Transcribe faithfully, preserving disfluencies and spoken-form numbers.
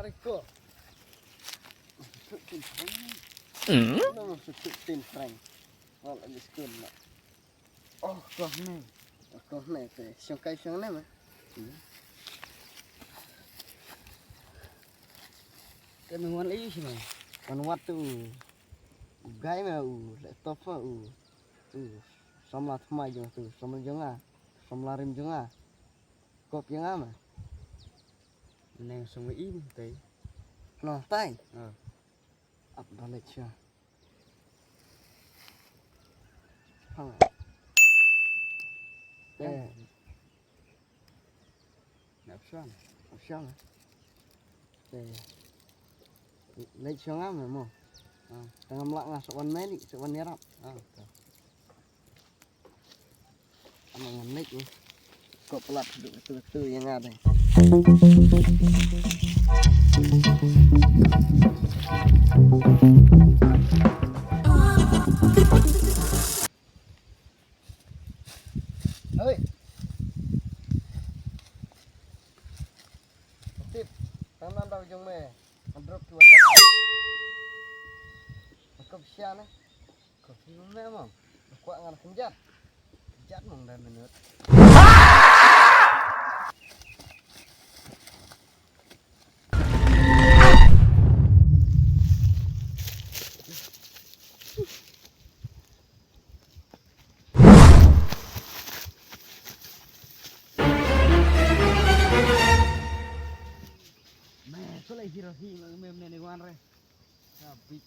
Ko. Suk tin frank. Hmm? Nang suk tin frank. Wal di skul na. Oh, ko ne. Ko ne te. Shong kai shong ne ma. Te me wan lei shi ma. Wan wat tu. U gai ma u laptop ma u. Tu. Samla thma jong tu. Samla jong a. Samla rim jong a. Kop jong a ma. Neng song im tai. No tai. Ah. Ap balik sha. Hang. Eh. Nap shan. Nap shan. Eh. Lek sha nga mo. Ah. Tang am lak nga sa wan meli, sa wan yarap. Ah. Ano ngan lek ni. Ko pelat tu tu tu yang ada. Hei. Tip, tang nan daw jong me. Ngan drop tu atas. Ko psian eh. Ko phi me mong. Ko ngan kynjat. Kynjat mong dah minut. Me, so lai hiro hi, me, me, ne wan re. Ya, bit.